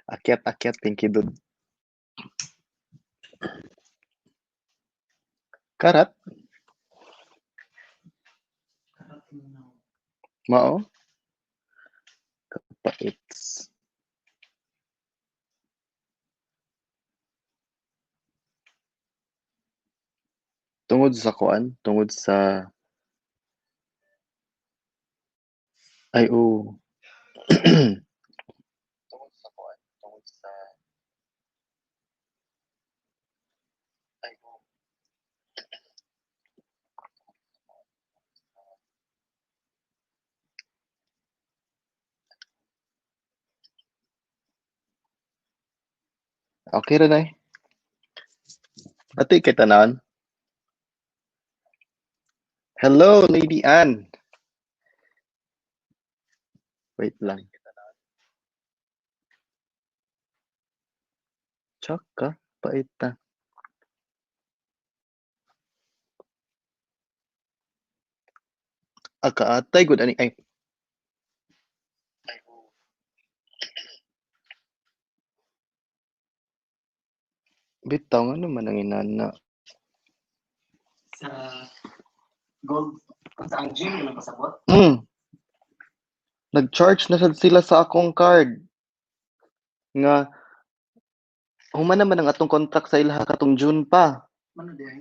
Akyat, akyat, Pinky Dude. Karat? Karat mo na. Mao? Kapaits. Tungod sa kuan? Tungod sa... Ay, oo. Tungod sa kuan? Tungod sa... Ay, oo. Okay ra na eh. Ati kay tanan. Hello, Lady Ann. Wait lang. Tsaka, pait ta. Akaatay, good ani ay. Bitaw nga naman ang inana. Sa gold, sa ang gym, walang pasabot? Nag-charge na sad sila sa akong card. Nga, human naman ang atong contract sa ilaha katong June pa. Mano di ay?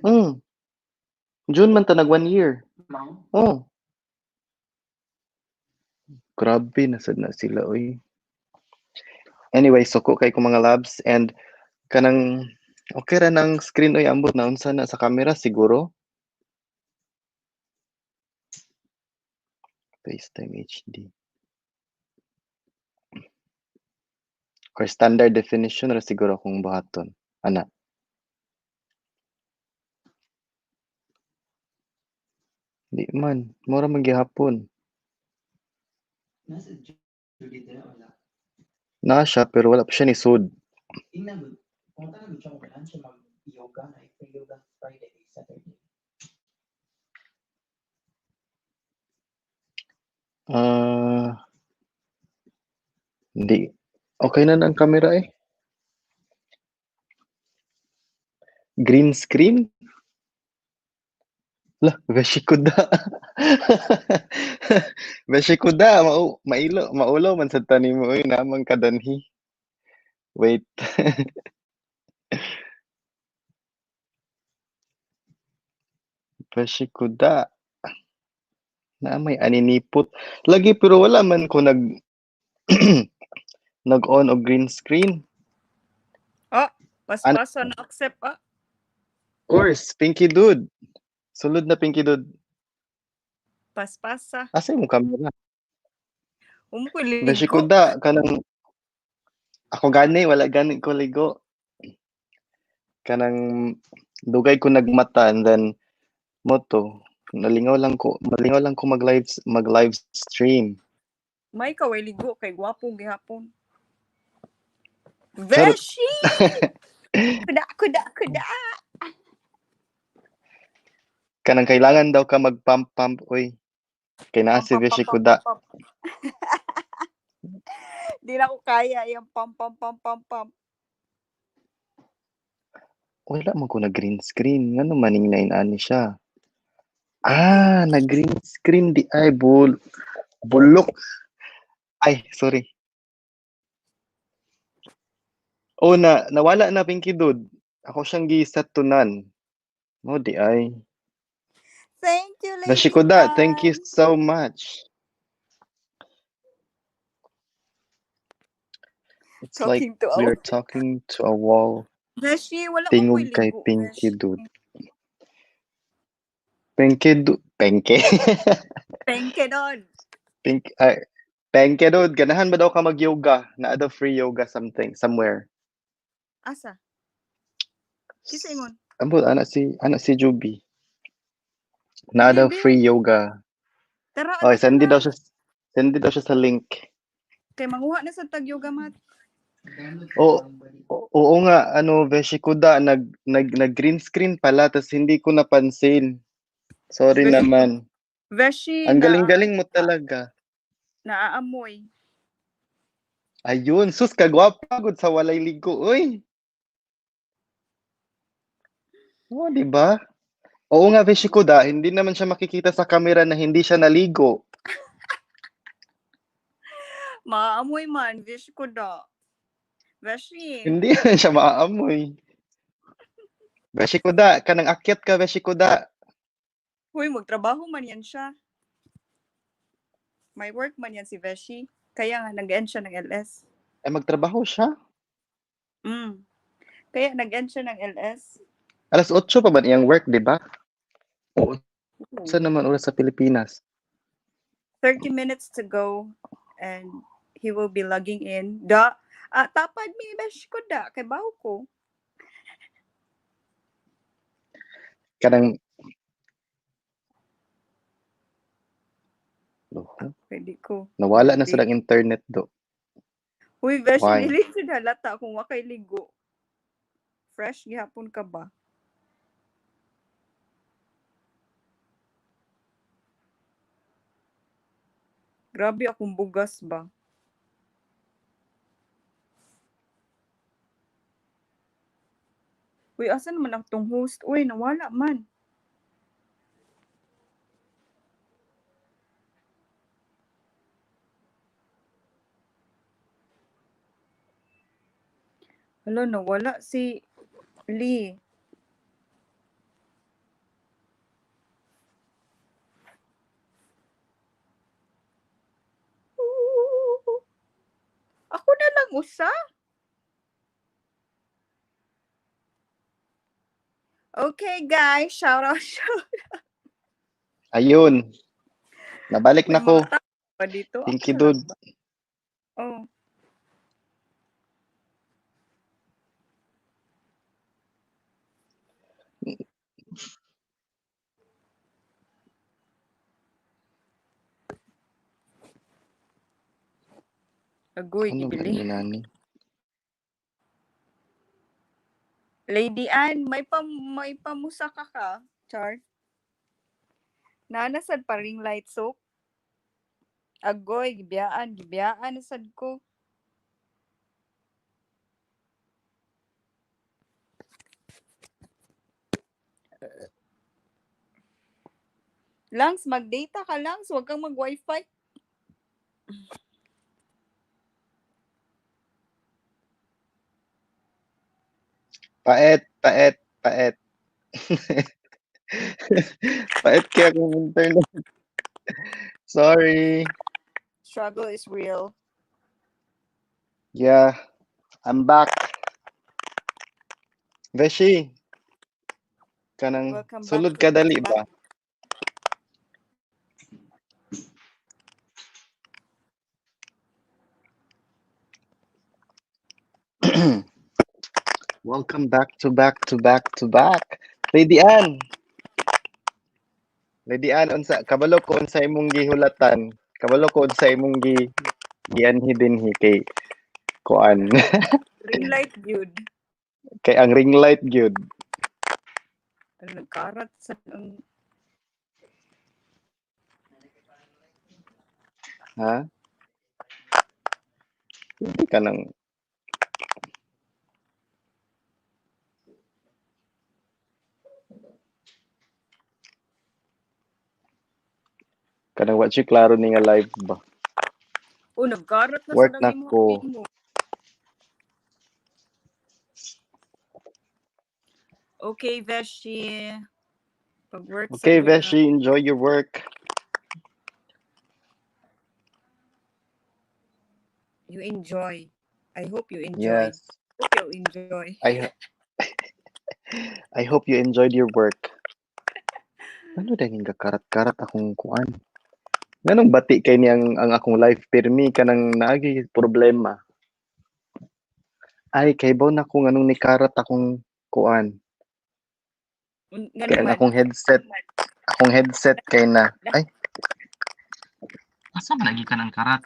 June man ta nag 1 year. Mao? Oh. Grabe na sad na sila oy. Anyway, suko kay ko mga labs and kanang okay ra nang screen oy, ambot na unsa na sa camera siguro. FaceTime HD. Or standard definition ra siguro akong buhaton. Ana. Di man, mura man gihapon. Nasa Judy dira wala. Na siya pero wala pa siya ni sud. Ingnan mo, kung tanan mo siya kung siya mag-yoga na free yoga Friday, Saturday. Hindi. Okay na ang camera eh. Green screen? Lah, Veshikuda. Veshikuda, mailo, maulo man sa tanim mo, oy, namang kadanhi. Wait. Veshikuda. Na may aninipot. Lagi pero wala man ko nag-on og green screen. Oh, paspasa na accept ah. Of course, Pinky Dude. Sulod na Pinky Dude. Paspasa. Asa imong camera? Umo ko ligo. Veshikuda kanang ako gani wala gani ko ligo. Kanang dugay ko nagmata and then moto nalingaw lang ko, malingaw lang ko mag-live stream. May ka way ligo kay gwapo gihapon. Charot. Beshi! Kuda, kuda, kuda. Kanang kailangan daw ka mag-pump-pump oy. Kay naa si Pump, pump, Beshi pump, Kuda. pump, pump. Di na ko kaya yung pump, pump, pump, pump, pump. Wala man ko na green screen. Ngano maning nain-ani siya? Ah, na green screen di ay bulok. Ay, sorry. Oh, na nawala na Pinky Dude. Ako siyang gi-set to none. No di ay. Thank you, Lady Nashikuda, thank you Ann. so much. It's like Talking to we a are talking to a wall. Beshi, wala man Tingog ko'y kay ligo, Pinky Beshi. Dude. Pinky Dude. Pengke. Pengke doon. Pink, ay, Pengke Dude, ganahan ba daw ka mag-yoga? Naa daw free yoga something, somewhere. Asa? Kinsa ingon? Ambot, anak si Juby. Naa daw Hindi. free yoga. Tara, Oy, ano sendi na? daw siya, sendi daw siya sa link. Kay manguha na sa tag yoga mat. Oo, oo nga, ano, Veshikuda, nag green screen pala, tas hindi ko napansin. Sorry Veshi, naman. Veshi, Ang galing-galing mo talaga. Naaamoy. Ayun, sus kagwapa gud sa walay ligo oy. Oh, di ba? Oo nga, Beshi Kuda, hindi naman siya makikita sa camera na hindi siya naligo. Maamoy man, Beshi Kuda. Beshi. Hindi man siya maaamoy. Beshi Kuda, kanang akyat ka, Beshi Kuda. Uy, magtrabaho man yan siya. May work man yan si Beshi. Kaya nga, nag-end siya ng LS. Ay, magtrabaho siya? Mm. Kaya nag-end siya ng LS. Alas 8 pa ba iyang work, di ba? Oo. Saan naman oras sa Pilipinas? 30 minutes to go and he will be logging in. Da, tapad mi, Besh ko da, kay bawo ko. Kanang Loho. Pwede ko. Nawala na sa internet do. Uy, Besh, Why? dili jud halata kung wa kay ligo. Fresh gihapon ka ba? Grabe akong bugas ba? Uy, asa naman akong host? Uy, nawala man. Hala, nawala si Lee. Ako na lang usa. Okay, guys. Shout out, shout out. Ayun. Nabalik na ko. Pa dito. Thank you, dude. Oh. Agoy, Ano ba gibili. ni Nani? Lady Ann, may pamusaka ka, Char. Nanasad pa ring light soap. Agoy, gibiyaan nasad ko. Langs, mag-data ka, Langs. Huwag kang mag-wifi. Paet, paet, paet. Paet kaya akong internet. Sorry. Struggle is real. Yeah, I'm back. Beshi, kanang Welcome back sulod to ka dali ba? Welcome back to back to back to back. Lady Ann. Lady Ann, unsa kabalo ko unsa imong gihulatan? Kabalo ko unsa imong gianhi dinhi kay kuan. Ring light gyud. Kay ang ring light gyud. Nagkarat sa ang Ha? Hindi ka nang kanang wa siya klaro ni nga live ba? Oh, nagkarat na Work sa na imong ko. imo. Okay, Veshi. Pag-work sa Okay, good Veshi, enjoy your work. You enjoy. I hope you enjoy. Yes. Hope you enjoy. I hope you enjoyed your work. Ano dahil nga karat-karat akong kuan? Nganong bati kay niyang ang akong live pirmi kanang naagi problema. Ay, kay baw na ko nganong nikarat akong kuan. Kay ang akong headset kay na. Ay. Asa man lagi ka ng karat?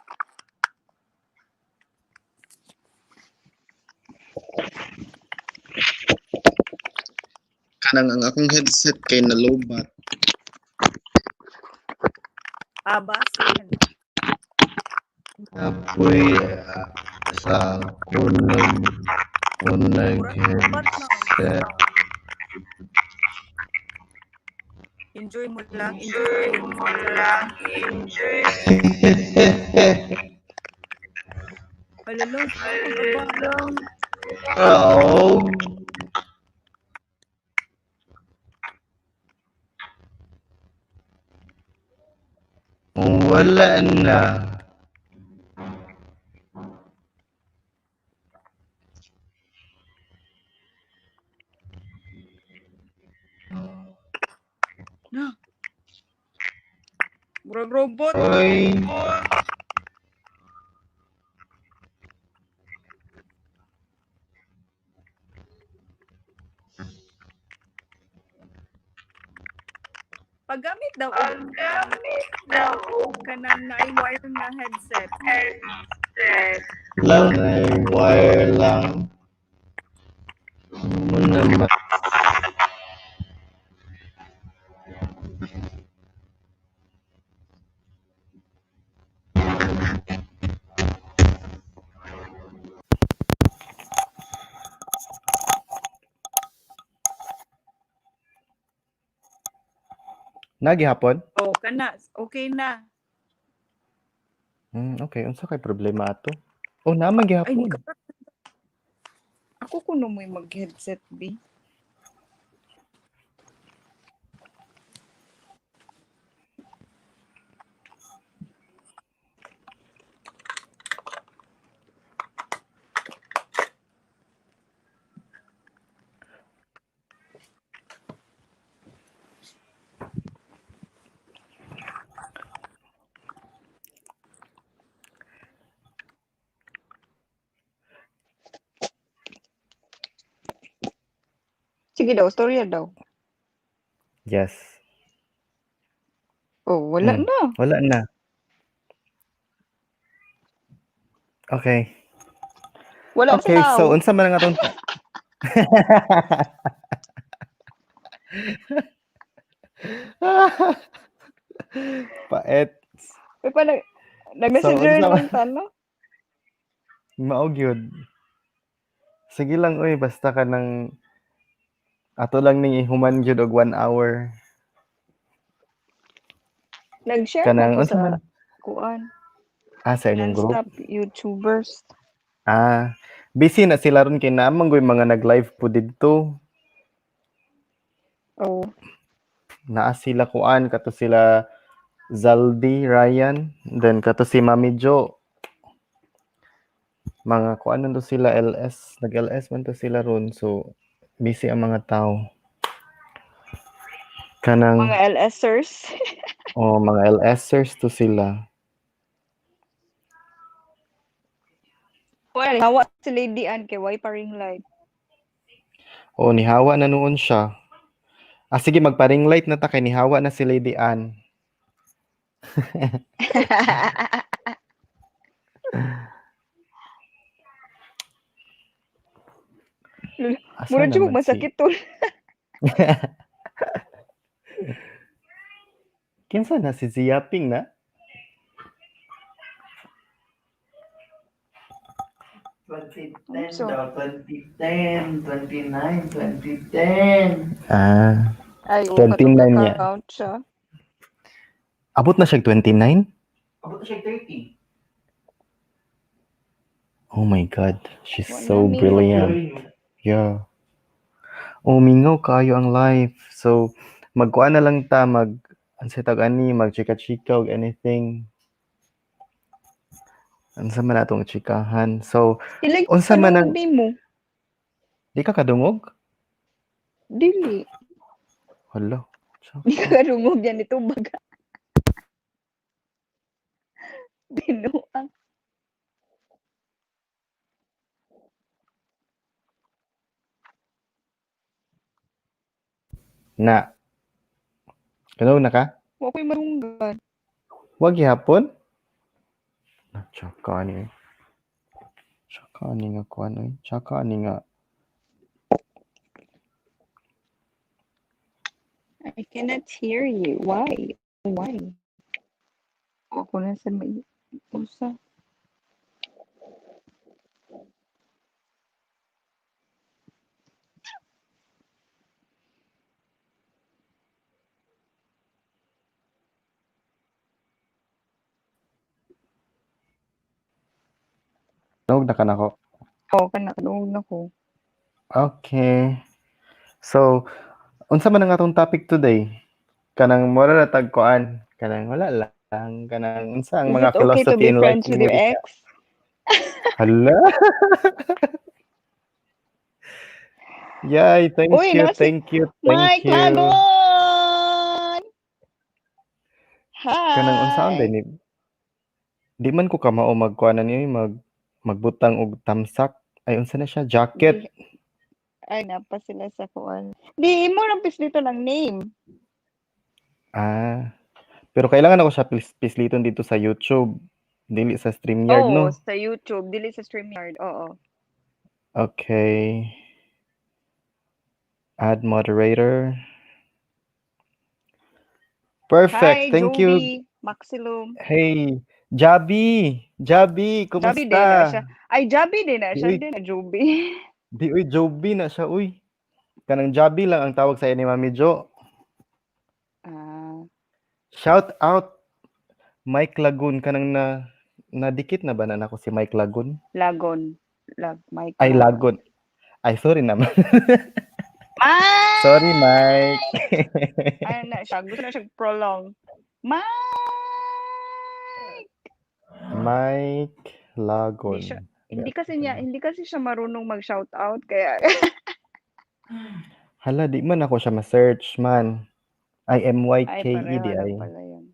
Kanang ang akong headset kay nalobat. Basin. Apoy, Sa ko Murag robot na. nag-headset. Enjoy mo lang, enjoy mo lang. Alala, pagkaba. Oo. Wala na. Na. Murag robot. Oy. Paggamit daw og kanang naay wire na headset. Lang ay wire lang. Mo naman. Nagihapon? Oh, kana okay na. Okay, unsa kay problema ato? Oh, naa man Ay, gihapon. Ako kuno mo'y mag-headset bi. Sige daw, storya daw. Yes. Oh, wala na. Wala na. Okay. Wala Okay, sa so tao. unsa man ang atong Paet. Uy, pa nag-messenger So, unsa naman ta, no? Mao gyud. Sige lang oy, basta ka nang ato lang ning ihuman gyud og 1 hour. Nag-share Kanang na ko unsa sa man? kuan. Ah, sa inyong group? Non-stop YouTubers. Ah, busy na sila ron kay naa man goy mga nag-live po didto. Oh. Naa sila kuan kato sila Zaldi, Ryan, then kato si Mami Jo. Mga kuan to sila LS, nag-LS man to sila ron, so busy ang mga tao. Kanang Mga LSers. Oh, mga LSers to sila. Wala, hawa si Lady Ann kay why pa ring light. Oh, nihawa na noon siya. Ah, sige, magpa-ring light na ta kay nihawa na si Lady Ann. Asa Murag jud naman si masakit to. Kinsa na si Ziaping na? 2010 So, daw, 2010, 29, 2010. Ah, ay, oo, 29 niya. count siya. Abot na siya 29? Abot na siya 30. Oh my God, she's Wala so mingaw. brilliant. Yeah. Oh, mingaw kayo ang life. So, magkuan na lang ta, mag, ano sa tawag ani, mag chika-chika og anything. Unsa man atong chikahan. So, Ilag unsa man ang nimo? Di ka kadungog? Dili. Hala. Di ka kadungog yan ito baga. Binuang. Na. Kadungog na ka? Wa ko'y marunggan. Wa gihapon? Na, tsaka ni. Tsaka ni nga kuan oy. Tsaka ni nga. I cannot hear you. Why? Why? Ako na sa may usa. Kadungog na ka nako? Oh, kana kadungog na ko. Okay. So, unsa man ang atong topic today? Kanang mura ra tag kuan, kanang wala lang, kanang unsa ang Is mga it okay to philosophy be in life friends with nimo your diha? ex? Hala. Yay, thank Uy, you, naa si thank you, thank Mike you. Lagon! Kanang unsaon Hi! day ni Di man ko kamao magkuan ani oy, magbutang og tamsak. Ay, unsa na siya? Jacket. Di ay naa pa sila sa kuan. Di imo rang pisliton ang name. Ah, pero kailangan ako siya pisliton dito sa YouTube, dili sa StreamYard, Oo, no? sa YouTube, dili sa StreamYard, oo. Okay. Add moderator. Perfect. Hi, Thank you. Joby, Maxilum. Hey, Jabi. Jabi, Jabi din na siya. kumusta? Ay, Jabi din na Di siya, uy. hindi na Joby. Di uy, Joby na siya uy. Kanang Jabi lang ang tawag sa ni Mami Jo. Ah. Shout out Mike Lagun, kanang na nadikit na ba na nako si Mike Lagun? Lagon. Lag Mike Ay, Lagon. Lagon. Ay, sorry naman. Sorry, Mike! Mike. Ano na siya, gusto na siya prolong. Mike! Mike Hindi Lagon. siya hindi kasi siya marunong mag-shout out kaya Hala, di man ako siya ma-search man. Ay, Ay, M-Y-K-E pareho di lang ay. pala yun.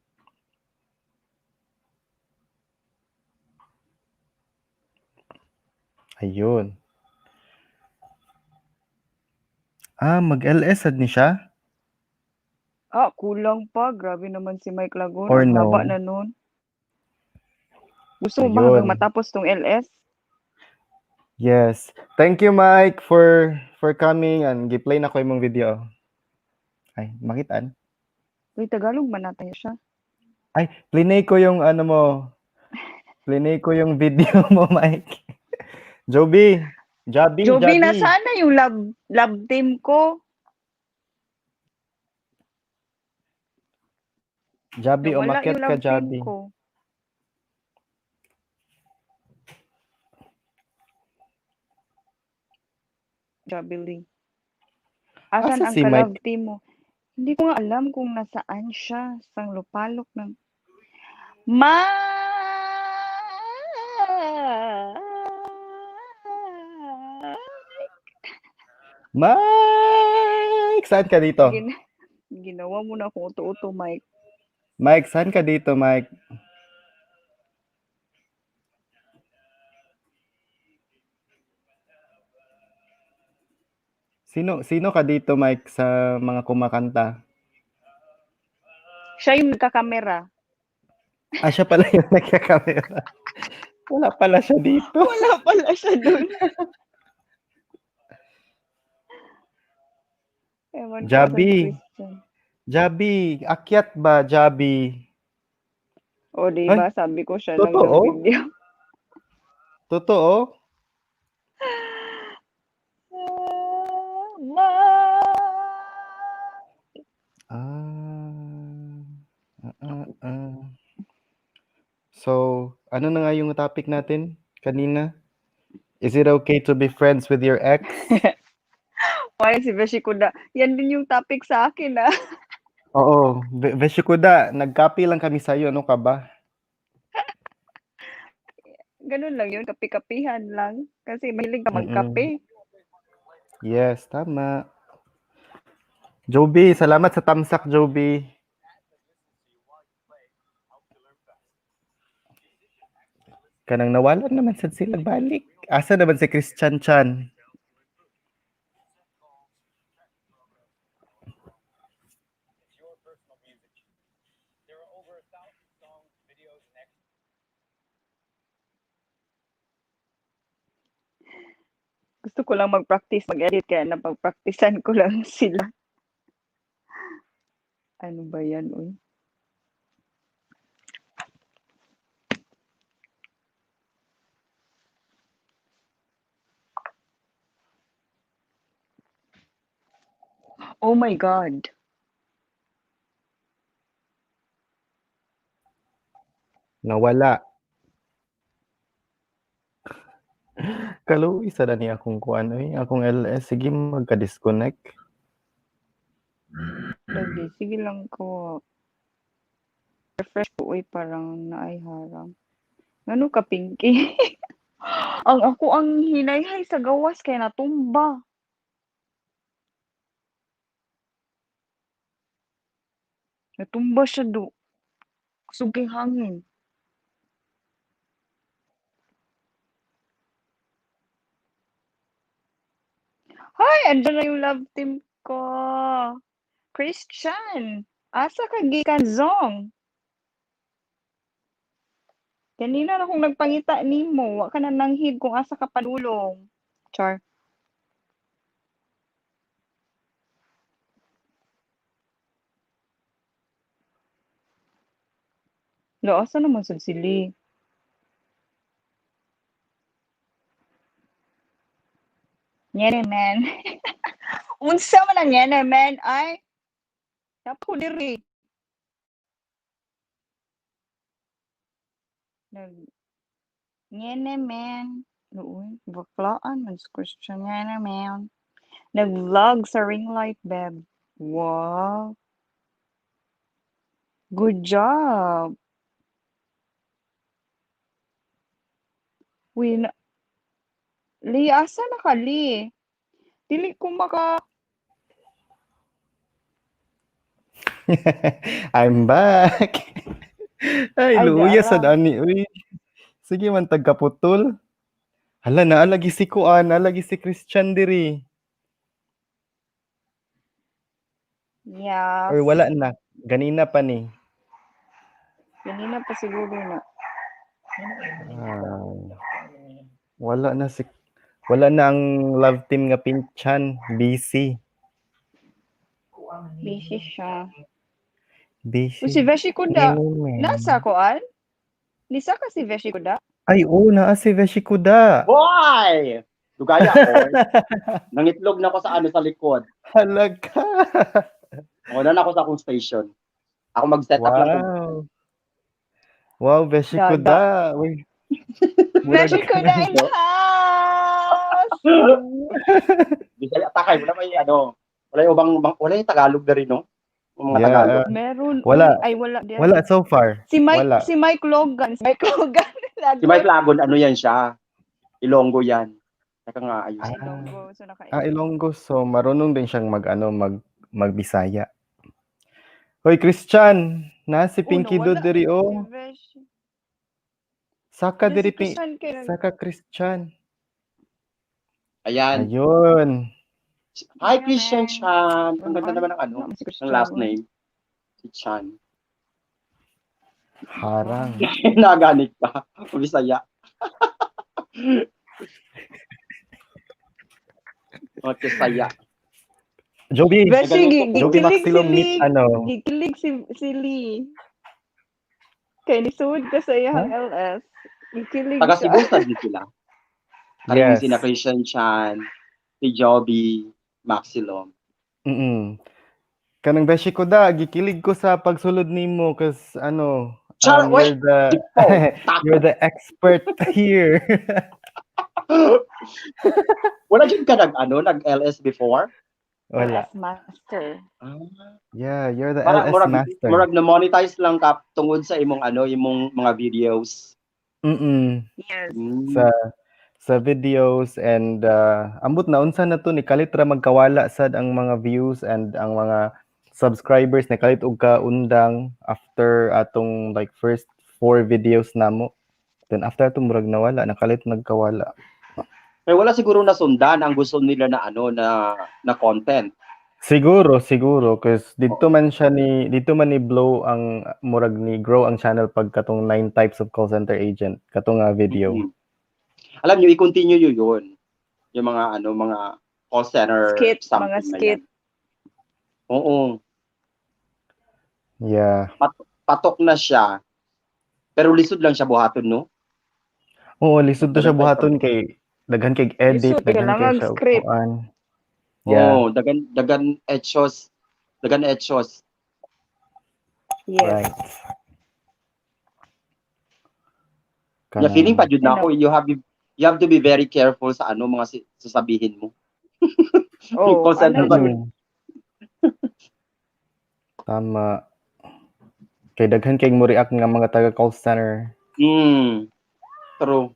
Ayun. Ah, mag-LS sad ni siya? Ah, kulang pa. Grabe naman si Mike Lagon. Or Ang haba no? na nun. Gusto mo ba hanggang Ayun. matapos tong LS? Yes. Thank you, Mike, for coming and gi-play na ko imong video. Ay, makitaan. Uy, Tagalog man natin siya. Ay, plinay ko yung ano mo. Plinay ko yung video mo, Mike. Joby. Jabi, Joby, Jabi. nasaan na yung love team ko? Jabi, Nawala umakyat yung ka, love team Jabi. ko. Jabi Lee. Asan Asa ang si Mike? ka-love team mo? Hindi ko nga alam kung nasaan siya. Sang lupalok ng... Mike! Mike! Saan ka dito? Ginawa mo na akong uto-uto, Mike. Mike, saan ka dito, Mike? Sino ka dito, Mike, sa mga kumakanta? Siya yung nagkakamera. Ah, siya pala yung nagkakamera. Wala pala siya dito. Wala pala siya dun. Ewan ko sa Jabi. Christian. Jabi, akyat ba, Jabi? O, di Ay, ba? Sabi ko siya lang totoo? nag-video. Totoo? Mike! So, ano na nga yung topic natin kanina? Is it okay to be friends with your ex? Why si Beshikuda? Yan din yung topic sa akin, ah. Oo, Beshikuda, nag-copy lang kami sa'yo, ano ka ba? Ganun lang yun, kapi-kapihan lang. Kasi mahilig ka magkape. Yes, tama. Joby, salamat sa tamsak, Joby. Kanang nawalan naman sad sila balik. Asa naman si Christian Chan? Gusto ko lang mag-practice, mag-edit, kaya napag-practicean ko lang sila. Ano ba yan, uy? Oh my God. Nawala. Kaluoy sa ni akong kuan oy, akong LS sige magka-disconnect. Lagi, sige lang ko. Refresh ko, uy, parang naay harang. Ngano ka, Pinky? Ang ako ang hinayhay sa gawas kay natumba. Natumba siya do. Kusog kay hangin. Hi, andyan na yung love team ko. Christian, asa ka gikan zong? Kanina na akong nagpangita nimo, wa ka na nanghid kung asa ka padulong. Char. Lo, asa naman sad si Lee? Ngene man. Unsa man ang ngene man ay? Napo diri. Nag ngene man. Uy, baklaan man si Christian ngene man. Nag-vlog sa ring light, beb. Wow. Good job. Uy, na Lee, asa na ka, Lee? Dili ko maka I'm back. Ay, Ay, luya sad dara. ani uy. Sige man tagkaputol. Hala, naa lagi si kuan, naa lagi si Christian diri. Yes. Or wala na, ganina pa ni. Ganina pa siguro na. Ah, wala na si wala na ang love team nga pinchan, busy. Busy siya. Busy. Uy, si Veshi Kuda, Ngene, man. nasa koan? Nisa ka si Veshi Kuda? Ay, oo, naa si Veshi Kuda. Boy! Dugaya ko. Nangitlog na ko sa ano sa likod. Halaga. Wala na ako sa akong station. Ako mag-set up lang. Wow. Wow, Beshi Da, Kuda. Uy. Murag- Veshi Kuda in the house! Bisaya takay wala may ano. Wala yung ubang wala yung Tagalog na rin, no? Yung mga Yeah. Tagalog. Meron. Wala. Uy, ay, wala. Di- Wala so far. Si Mike, Wala. si Mike Logan. Si Mike Logan. Si Mike Lagon, ano yan siya? Ilonggo yan. Teka nga, ayos. Ah. Ilonggo. So, naka Ah, Ilonggo. So, marunong din siyang mag, ano, mag, magbisaya. Hoy, Christian! Na si Oh, Pinky do nawala. diri, oh. Si Veshi. Saka Ano, diri, si Christian kay Saka Christian. Ayan. Ayun. Hi, Christian man. Chan. Ang ganda naman ng ano, Ano, si Christian. ng last name. Si Chan. Harang. Naganik pa. Bisaya. Okay, saya. Joby. Beshi, Joby gikilig si Maxilom meet, Lee. ano. Gikilig si Lee. Kay nisuod ka sa iyang LS. Gikilig Taga siya. Cebu sad din sila. Karing Yes. sina Christian Chan, si Joby, Maxilom. Mm. Kanang Beshi Kuda, gikilig ko sa pagsulod nimo cause ano, Char, wait! you're the Oh, tak. you're the expert here. Wala jud ka nag ano, nag LS before? Wala. LS master. Ah. Yeah, you're the Para, LS murag, master. murag na monetize lang ka tungod sa imong ano, imong mga videos. Mm. Yes. Mm. Sa videos and ambot na unsa na to ni kalit ra magkawala sad ang mga views and ang mga subscribers ni kalit og kaundang after atong like first four videos namo. Then after ato murag nawala, nakalit nagkawala. Pero wala siguro nasundan ang gusto nila na ano na na content. Siguro, siguro cause dito man siya ni dito man ni blow ang murag ni grow ang channel pag katong nine types of call center agent katong nga video. Mm. Alam niyo, i-continue niyo 'yun. Yung mga ano, mga call center Skit, something mga na yan. skit. Oo, Yeah. patok na siya. Pero lisod lang siya buhaton, no? Oo, lisod to siya buhaton kay daghan kay edit, Lisod, daghan kay kailangan siya script. kuan. Yeah. Oo, dagan dagan etchos, dagan etchos. Yes. Right. Yeah, feeling pa jud na Ano? ako, you have You have to be very careful sa ano mga sasabihin mo. Oh, Call center ano ba? jud. Tama. Kay daghan kay mo react nga mga taga call center. True.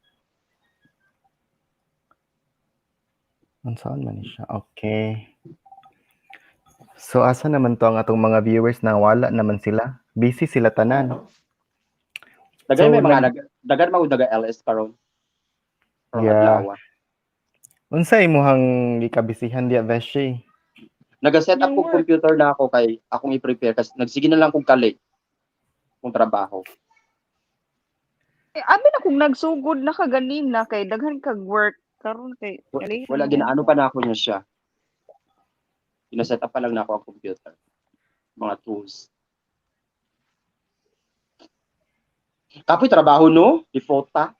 Unsaon man ni siya? Okay. So asa naman to ang atong mga viewers na wala naman sila? Busy sila tanan. Daghan So, may mga daghan mga naga LS karon. Karong adlaw. Unsa imong gikabisihan diya, Veshi? Naga-set up Yung kog work. computer na ako kay akong i-prepare kasi nagsige na lang kog kalit kung trabaho. Eh, abi na kung nagsugod na ka ganina kay daghan kag work karon kay Wala, ginaano pa na ako niya siya. Gina-set up pa lang na ako ang computer. Mga tools. Kapoy trabaho no? Default ta.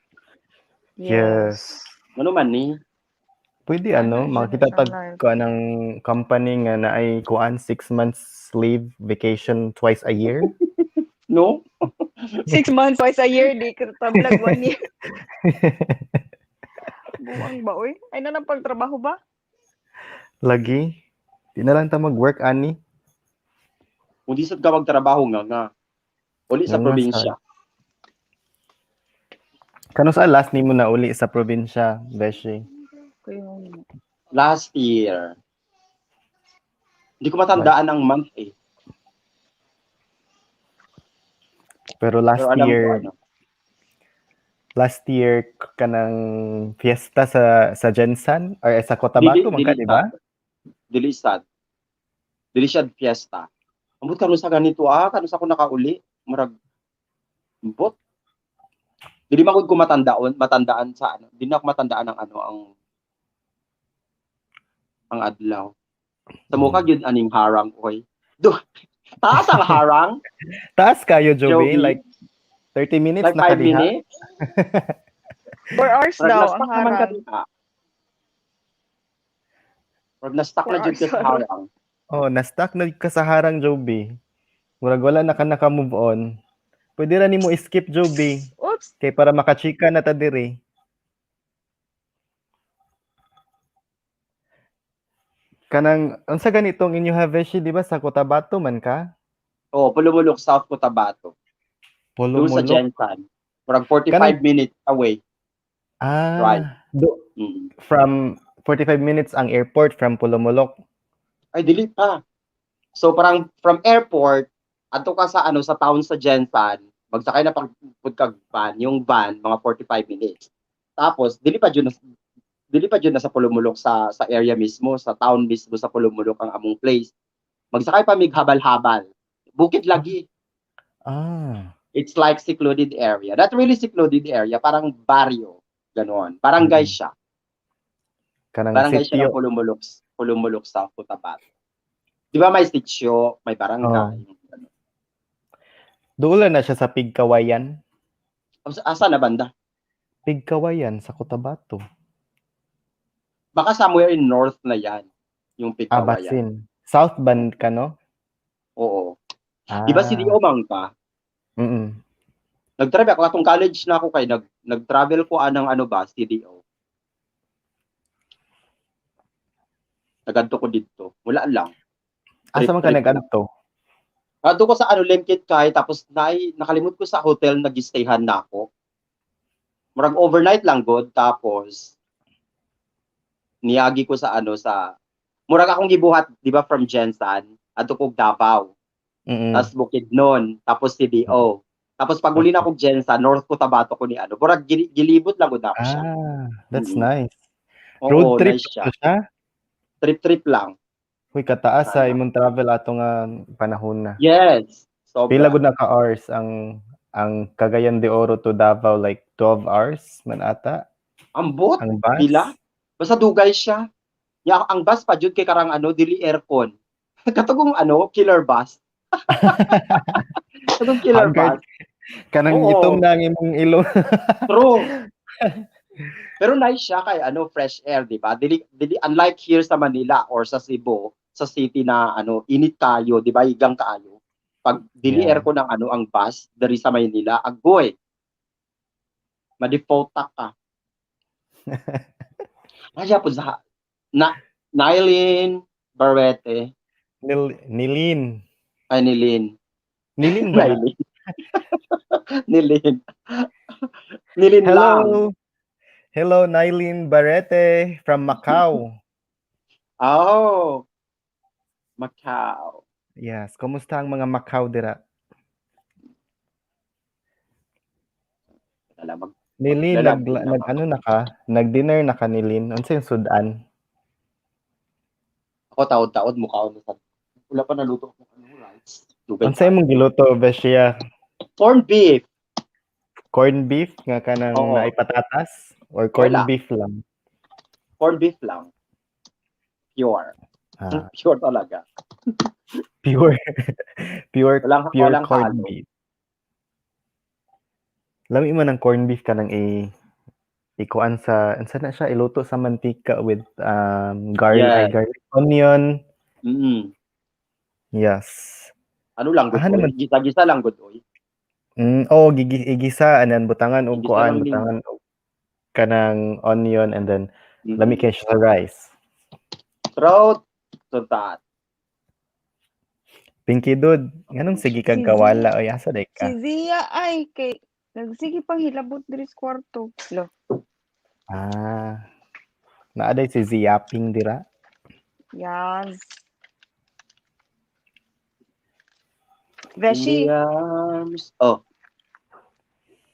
Yes. Ano man ni? Pwede ano, Ano siya makita sa tag live? kuan ng company nga naay kuan 6 months leave vacation twice a year. No? 6 months twice a year, di ka tablag one year. Buwang ba oy? Ay na nang pagtrabaho ba? Lagi. Di na lang ta mag-work ani. Kung di sad ka magtrabaho nga nga. Uli sa Nga nga probinsya. Kano sa last nimo na uli sa probinsya, Beshi? Kayo. Last year. Hindi ko matandaan ang month eh. Pero last Pero alam year, ko ano. last year kanang fiesta sa GenSan or sa Cotabato man ka, di ba? Sad. Dili sad. Dili siya fiesta. Ambot kanu sa ganito ah, kanu sa ko nakauli, murag ambot. Dili man gud ko matandaan, matandaan sa ano. Dili na ako matandaan ang ano ang adlaw. Sa mukha gyud aning harang oy. Do taas ang harang, Taas kayo, Joey, Joey. like 30 minutes like na 5 ka diha. minutes. 4 hours Murag daw na-stuck ang naman ka harang. diha. Murag na-stuck 4 na jud hours ka sa harang. harang. Oh, na-stuck na ka sa harang, Joby. Murag wala na ka naka-move on. Pwede ra nimo skip, Joby. Oops. Kay para makachika na ta diri. Kanang unsa ganitong inyo Haveshi, di ba sa Cotabato man ka? Oh, Polomolok, South Cotabato. Doon sa Polomolok. GenSan. Murag 45 minutes away. Ah, Right. From 45 minutes ang airport from Polomolok. Ay, dili pa. So parang from airport, adto ka sa ano sa town sa GenSan, magsakay na pag kag van, yung van mga 45 minutes. Tapos dili pa jud na sa Polomolok sa area mismo, sa town mismo sa Polomolok ang among place. Magsakay pa mig habal-habal. Bukid lagi. It's like secluded area. Not really secluded area, parang barrio. Ganon. Barangay siya. Kanang Barangay siya sitio. ng Polomolok, Polomolok South Cotabato. Di ba may sitio, may barangay. Ano. Doon na siya sa Pigkawayan. Asa na banda? Pigkawayan sa Cotabato. Baka somewhere in north na yan. Yung Ah, Pigkawayan. Basin. South band ka, no? Oo. Ah. Di ba CDO man ka? Mm. Nag-travel ako. Atong college na ako kay nag-travel ko anang ano ba, CDO. Nagadto ko dito. Wala lang. Asa man ka Trip-trip lang. nag-adto? Adto ko sa ano Lemkit kay tapos nakalimot ko sa hotel nag-stayhan na ako. Murag overnight lang god tapos niagi ko sa ano sa murag akong gibuhat di ba from GenSan adto ko Davao, tapos Bukidnon, tapos CDO. Tapos pag uli na ako GenSan, North Cotabato ko ni ano. Murag gilibot lang gud ako siya. Ah, that's nice. Oo, Road trip nice siya. to siya? Trip-trip lang. Uy, kataas sa Sana. imong travel ato nga panahon na. Yes. Sobra. Pila gud na ka hours ang Cagayan de Oro to Davao, like 12 hours man ata Ambot. ang bus. Pila? Basta dugay siya. Ya, ang bus pa jud kay karang ano dili aircon. Katugong ano, killer bus. Katugong killer Haggard. bus. Kanang Oo. itom na ang imong ilong. True. Pero nice siya kay ano fresh air, di ba? Dili dili unlike here sa Manila or sa Cebu, sa city na ano init kayo, di ba? Igang kaayo. Pag dili aircon ang ano ang bus diri sa Maynila, agoy. Ma-default ka. Kaya po sa na Nylin Barrete. Nilin. Ay, Nilin. Nilin ba na? Nylin. Nilin. Nilin lang. Hello. Hello, Nylin Barrete from Macau. Oh. Macau. Yes, kumusta ang mga Macau dira? Wala, mag Nilin, Maglalag nag, na nag ano na ka? Nag-dinner na ka, Nilin? Unsa yung sudan? Ako taod-taod mukha na sa wala pa naluto ako ano rice. Dugay Unsa pa. imong giluto, Beshia? Corned beef. Corned beef nga kanang Oo. naay patatas or corned Wala. beef lang? Corned beef lang. Pure. Ah, Pure talaga. pure pure Walang pure walang corned halo. beef. Lami man ang corned beef kanang i ikuan sa unsa na siya iluto sa mantika with garlic, Yes. ay, garlic onion. Yes. Ano lang good Ah, oy? naman. Gisa-gisa lang good oy. Oh, gigi igisa and then butangan og Igisa kuan, lang din. butangan og kanang onion and then lami kay siya sa rice. Throat to that. Pinky dude, nganong sige kag Si kawala oy, asa day ka? Si Zia ay kay nagsige pang hilabot diri sa kwarto. Lo, Ah. Naa day si Ziaping dira. yes. In Beshi, the arms. Oh,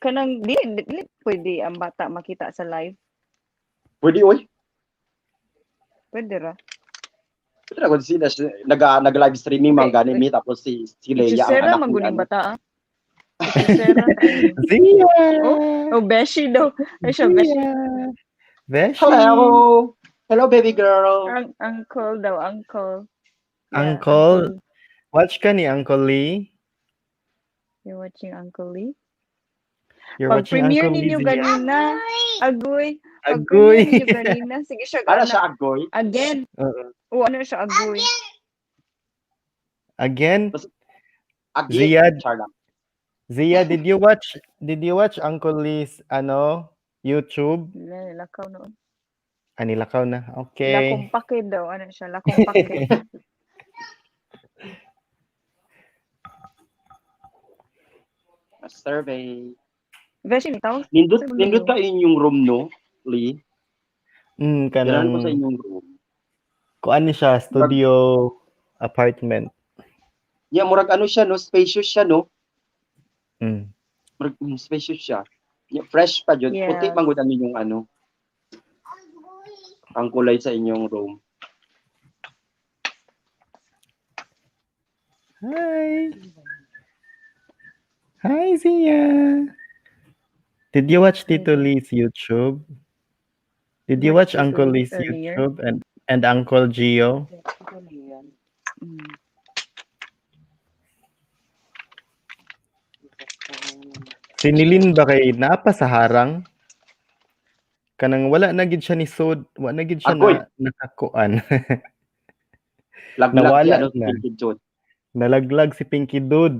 kanang di, di pwede ang bata makita sa live. pwede oy. Pwede ra. Pwede na kung sila nag nag live streaming man gani mi tapos si si Leia ang Ichusera anak ni maguning ano. bata ah. Ichusera. Zia. Oh, Beshi daw. Ay siya, Beshi. Zia. Beshi. Hello. Hello baby girl. Ang uncle daw, uncle. Yeah, Uncle. Watch ka ni Uncle Lee. You're watching Uncle Lee? You're Pag watching premiere Uncle Lee. ninyo Zia. ganina, agoy. Pag Agoy. premiere ninyo ganina, sige siya Para gana. siya agoy. Again. Oo. O ano siya, agoy. Again, Again. Ziad. Char lang. Zia, did you watch Uncle Lee's ano YouTube? Lakaw noon. Ani lakaw na. Okay. Lakong pake daw. Ano siya, lakong pake. A survey. Beshi, ni tawag. Nindot Sa nindot ka inyong room no, Lee. Kanang Ganahan ko sa inyong room. Kuan ni siya studio apartment. Yeah, murag ano siya no, spacious siya no. Murag spacious siya. Yeah, fresh pa jud. Yeah. Puti man gud ang inyong ano. Ang kulay sa inyong room. Hi. Hi, Zia. Did you watch Tito Lee's YouTube? Did you watch Watch Tito Uncle Lee Lee's earlier. YouTube and Uncle Gio? Si Nilin ba kay naa pa sa harang? Kanang wala na gid siya ni Sod, wala na gid siya Agoy. na nakakuan. Laglag Nawala si ano na. si Pinky Dude. Nalaglag si Pinky Dude.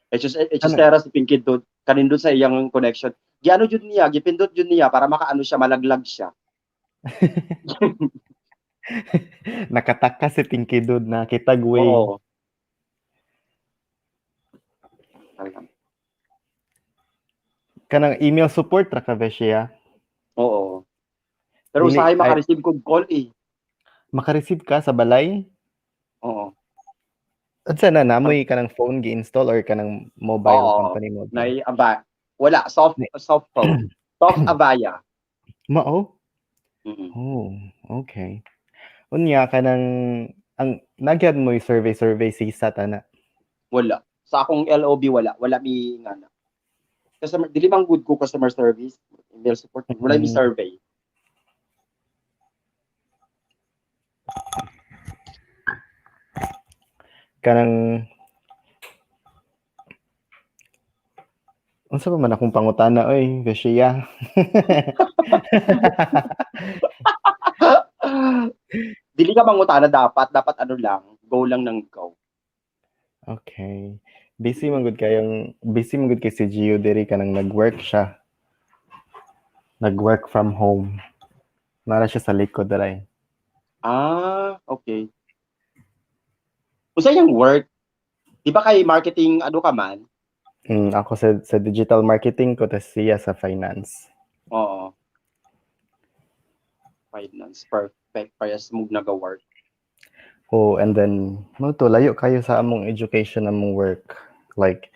It's just si Pinky Dude kanindot sa iyang connection. Giano jud niya, gipindot jud niya para makaano siya, malaglag siya. Nakataka si Pinky Dude na kitag way. Oo. Alam. Kanang email support ra ka ba siya? Oo. Pero Dili- usahay ay- maka-receive kog call eh. Maka-receive ka sa balay? Oo. Unsa na namoy kanang phone gi-install or kanang mobile Oo. company mobile? Nay aba wala soft soft phone. Soft Avaya. Mao? Oh, okay. Unya kanang ang nagyad mo yung survey survey si tana. Wala. Sa akong LOB wala, wala mi nga na. Customer dili man good ko customer service, email support, wala mi survey. Kanang unsa pa man akong pangutana oy, Beshia. Dili ka mangutana dapat, dapat ano lang, go lang ng go. Okay. Busy man gud kayong busy man gud kay si Gio diri kanang nag-work siya. Nag-work from home. Nara siya sa likod diri. Ah, okay. Unsa iyang work? Di ba kay marketing ano ka man? Ako sa digital marketing ko, tas siya sa finance. Oo. Finance, perfect. Parehas mo naga-work. Oh, and then mo to, layo kayo sa among education, among work. Like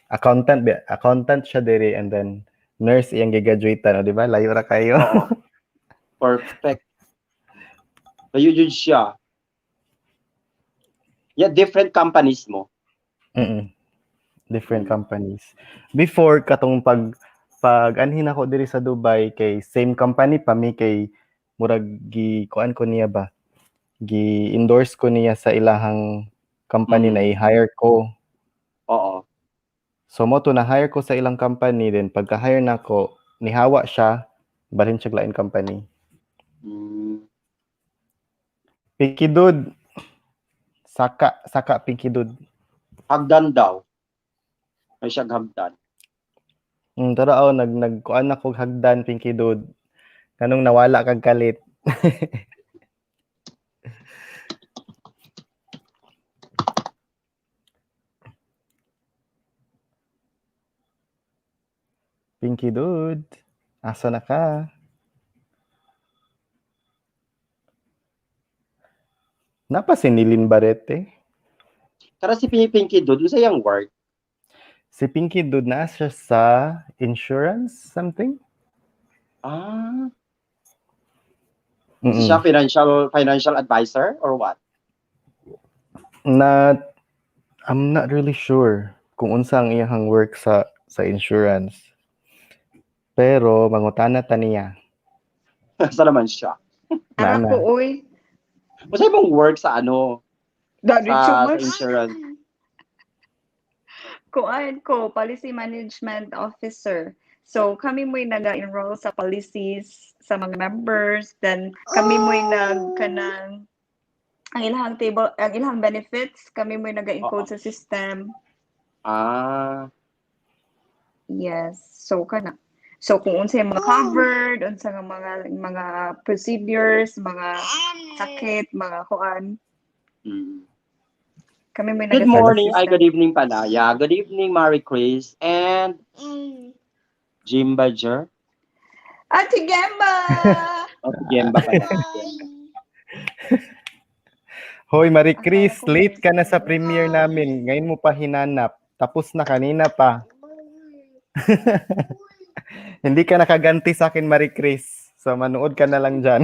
accountant ba, accountant siya diri and then nurse iyang gigraduate, o di ba? Layo ra kayo. Oo. Perfect. Layo jud siya. Yeah, different companies mo. Different companies. Before katong pag anhin ako diri sa Dubai kay same company pa mi, kay murag gi kuan ko niya ba? Gi endorse ko niya sa ilahang company na i-hire ko. So mo to na hire ko sa ilang company, then pagka-hire nako nihawa siya, balhin siya lain company. Pinky Dude. Saka, saka Pinky Dude. Hagdan daw. May siya hagdan. Tara oh, nag kuan ako hagdan, Pinky Dude. Kanong nawala kag kalit. Pinky Dude, asa na ka? Napa si Nilin Barete? Tara si Pinky Dude, unsa iyang work? Si Pinky Dude na siya sa insurance something? Siya financial advisor or what? Not, I'm not really sure kung unsa ang iyang work sa insurance. Pero mangutana ta niya. Asa naman siya? Ara Naana. ko, oy. Unsa imong work sa ano? Daddy, Sa too much. insurance. Kuan ko, policy management officer. So kami mo'y naga-enroll sa policies sa mga members, then kami mo'y nag kanang ang ilahang table, ang ilahang benefits, kami mo'y naga-encode sa system. Yes. So kana. So kung unsay mga covered, unsa nga mga procedures, mga sakit, mga kuan. Kami may Good nag-assist morning, ay system. good evening pala. Yeah, good evening, Marie Chris and Jim Badger. Ate Gemma! Oh, Gemba pala. Hoy, Marie Chris, Akala ko late ka na sa may premiere namin. Ngayon mo pa hinanap. Tapos na kanina pa. Hindi ka nakaganti sa akin, Marie Chris. So, manood ka na lang dyan.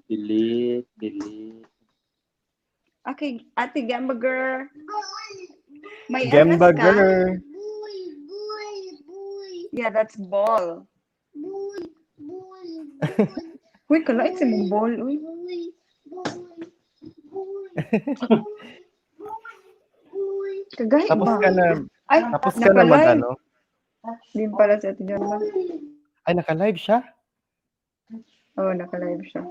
Delete, delete. Okay, Ate Gemba girl. May Gemba MS ka? girl. Yeah, that's ball. Uy, kalain si mong ball. Uy. Kagahi Tapos ba? ka na, Ay, tapos ka na mag naka-live. ano. Din pala si Ate Gemma. Ay, naka-live siya? Oo, oh, naka-live siya.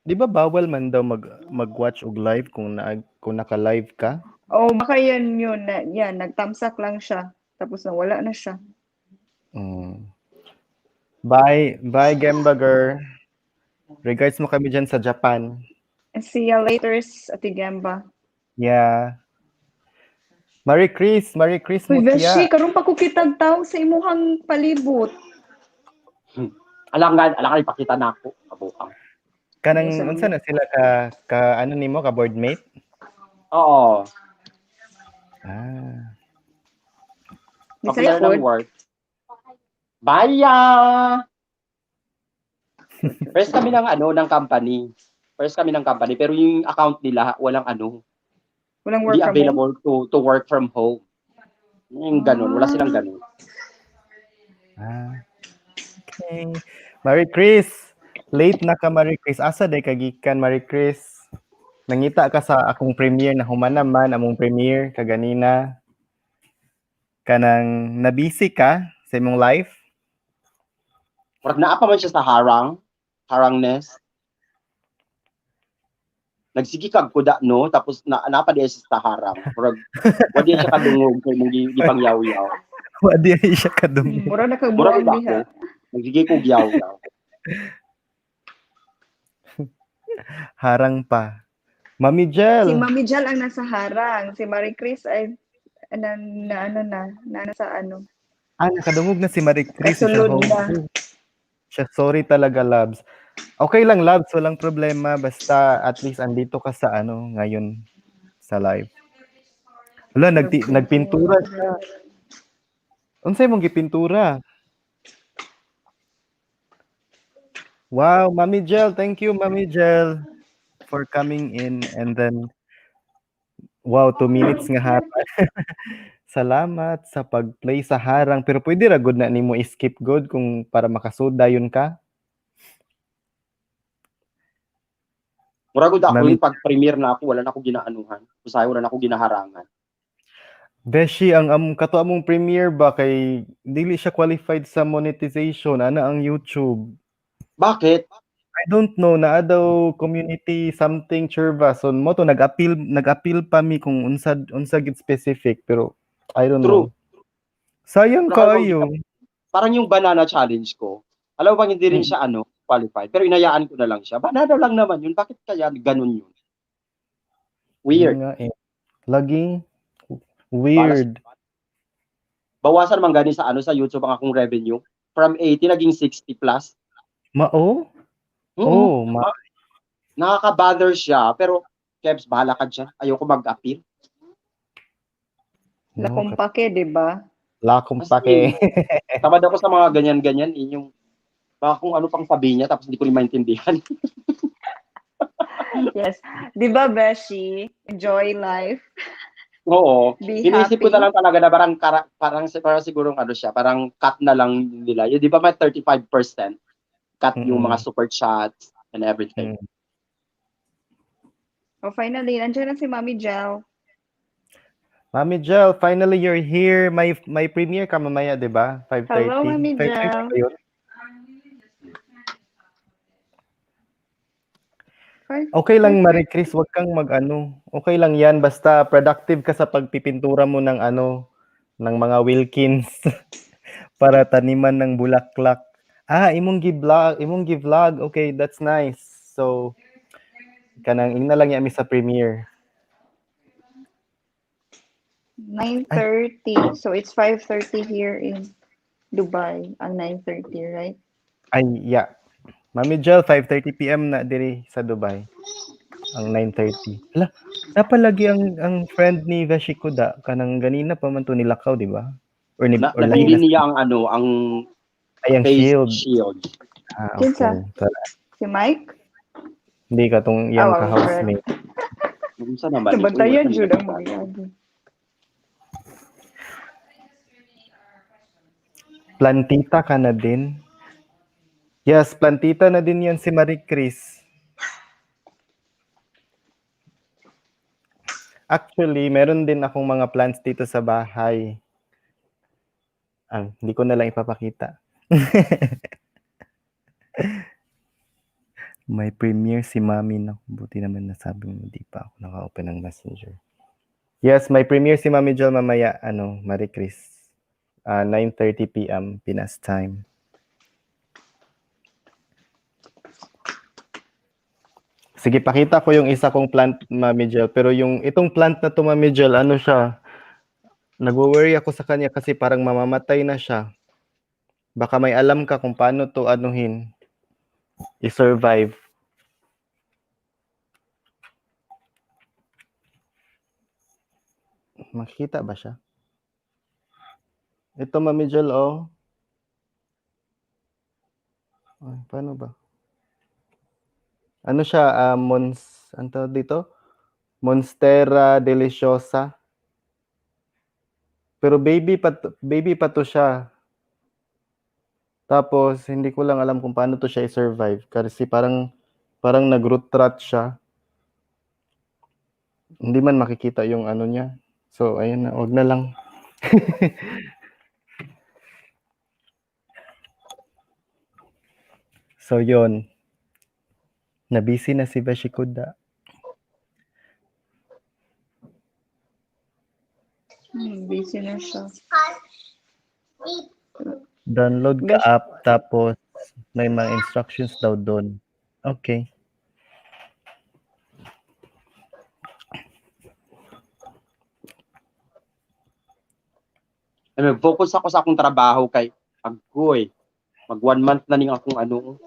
Di ba bawal man daw mag-watch og live kung naka-live ka? Oh, baka yan yun. Na, yan, nagtamsak lang siya. Tapos nawala na siya. Bye, bye Gemba girl. Regards mo kami dyan sa Japan. See ya later, Ate Gemba. Yeah. Marie Chris, Marie Chris Uy, Mutia. Beshi, karon pa ko kitag tao sa imuhang palibot. Alangan, alangan ipakita na ako. Kabukang. Kanang Sa unsa na sila ka ano nimo, ka boardmate? Oo. Bisaya Popular ng pod. work. Bye! First kami ng ano ng company. First kami ng company, pero yung account nila walang ano, Walang work hindi from home. available to work from home. Yung ganun, wala silang ganun. Okay. Marie Chris, late na ka, Marie Chris. Asa day ka gikan, Marie Chris? Nangita ka sa akong premiere na human naman among premiere kaganina. Kanang nabisi ka sa imong life? Murag naa pa man siya sa harang, harangness. Nagsige kag kuda, no, tapos na napa diay siya sa harang. Murag wa diay siya kadungog kay mong gipangyaw-yaw. Wa di ay siya kadungog. Mura na kag Murag buang ba diha. ako? Nagsige kog yaw-yaw. Harang pa. Mami Jel. Si Mami Jel ang nasa harang. Si Marie Chris ay na, na ano na, na nasa ano. Ah, nakadungog na si Marie Chris. Siya, Kasulod na. Siya, sorry talaga, Labs. Okay lang, Labs. Walang problema. Basta at least andito ka sa ano ngayon sa live. Wala, nagpintura siya. Unsay mong gipintura? Wow, Mami Jel. Thank you, Mami Jel, for coming in. And then, wow, 2 minutes nga harang. Salamat sa pag-play sa harang. Pero pwede ra good na nimo i-skip good kung para makasuda yun ka. Murag gud ako Mami- yung pag-premiere na ako, wala na ako ginaanuhan. Usahay wala na ako ginaharangan. Beshi, ang kato among premiere ba kay dili siya qualified sa monetization ana ang YouTube. Bakit? I don't know, naa daw community something churva. So mo to nag-appeal pa mi kung unsa unsa gid specific, pero I don't True. know. Sayang Pero kaayo. Parang yung banana challenge ko. Alam mo bang hindi rin siya ano, qualified, pero inayaan ko na lang siya. Banana lang naman yun. Bakit kaya ganun yun? Weird. Yun nga eh. Laging weird. Bawasan man gani sa ano sa YouTube ang akong revenue. From 80 naging 60 plus. Mao? Mm-mm. Oh, ma Nakaka-bother siya, pero Kebs, bahala ka dyan. Ayoko mag-appeal. No, Lakumpake, di ba? Lakong As pake. Tamad ako sa mga ganyan-ganyan. Eh, yung baka kung ano pang sabihin niya tapos hindi ko rin maintindihan. Yes. Di ba, Beshi? Enjoy life. Oo. Be Inisip happy. ko na lang talaga na parang, parang, parang siguro ano siya, parang cut na lang nila. Yun, di ba may 35% cut yung mga super chats and everything. Oh, finally, nandiyan na si Mami Jel. Mami Jel, finally you're here. May premiere ka mamaya, di ba? 5:30. Hello, Mami 5:30 Jel. ba yun? Okay lang, Marie Chris, wag kang mag-ano. Okay lang yan, basta productive ka sa pagpipintura mo ng ano, ng mga Wilkins para taniman ng bulaklak. Ah, imong gi-vlog, imong gi-vlog. Okay, that's nice. So, kanang ingna lang yami sa premiere. 9:30. So it's 5:30 here in Dubai. Ang 9:30, right? Ay, yeah. Mami Jel, 5:30 PM na diri sa Dubai. Ang 9:30. Hala, napalagi ang friend ni Veshi Kuda kanang ganina pa man to nilakaw, di ba? Or ni or lahi Nabili na niya ang ano, ang ay, ang face shield. shield. Ah, okay. Kinsa? Tara. Si Mike? Hindi ka tong iyang Ah, ka-housemate. Unsa naman? Nabantayan Uy, jud ang mga yagi. Plantita ka na din. Yes, plantita na din yan si Marie Chris. Actually, meron din akong mga plants dito sa bahay. Ah, hindi ko na lang ipapakita. May premiere si Mami na. Buti naman nasabi mo, hindi pa ako naka-open ng Messenger. Yes, may premiere si Mami Jel mamaya, ano, Marie Chris. 9:30 PM Pinas time. Sige, pakita ko yung isa kong plant, Mami Jel. Pero yung itong plant na to, Mami Jel, ano siya? Nagwo-worry ako sa kanya kasi parang mamamatay na siya. Baka may alam ka kung paano to anuhin, i-survive. Makita ba siya? Ito, Mami Jel, oh. Ay, paano ba? Ano siya? Ano tawag dito? Monstera Deliciosa. Pero baby pa to siya. Tapos, hindi ko lang alam kung paano to siya i-survive. Kasi parang nag-root rot siya. Hindi man makikita yung ano niya. So, ayun na. Wag na lang. So, yun. Nabisi na si Bashikuda. Busy na siya. Download ka Besh- app tapos may mga instructions daw doon. Okay. Ay, mag-focus ako sa akong trabaho kay agoy. Mag 1 month na ning akong ano.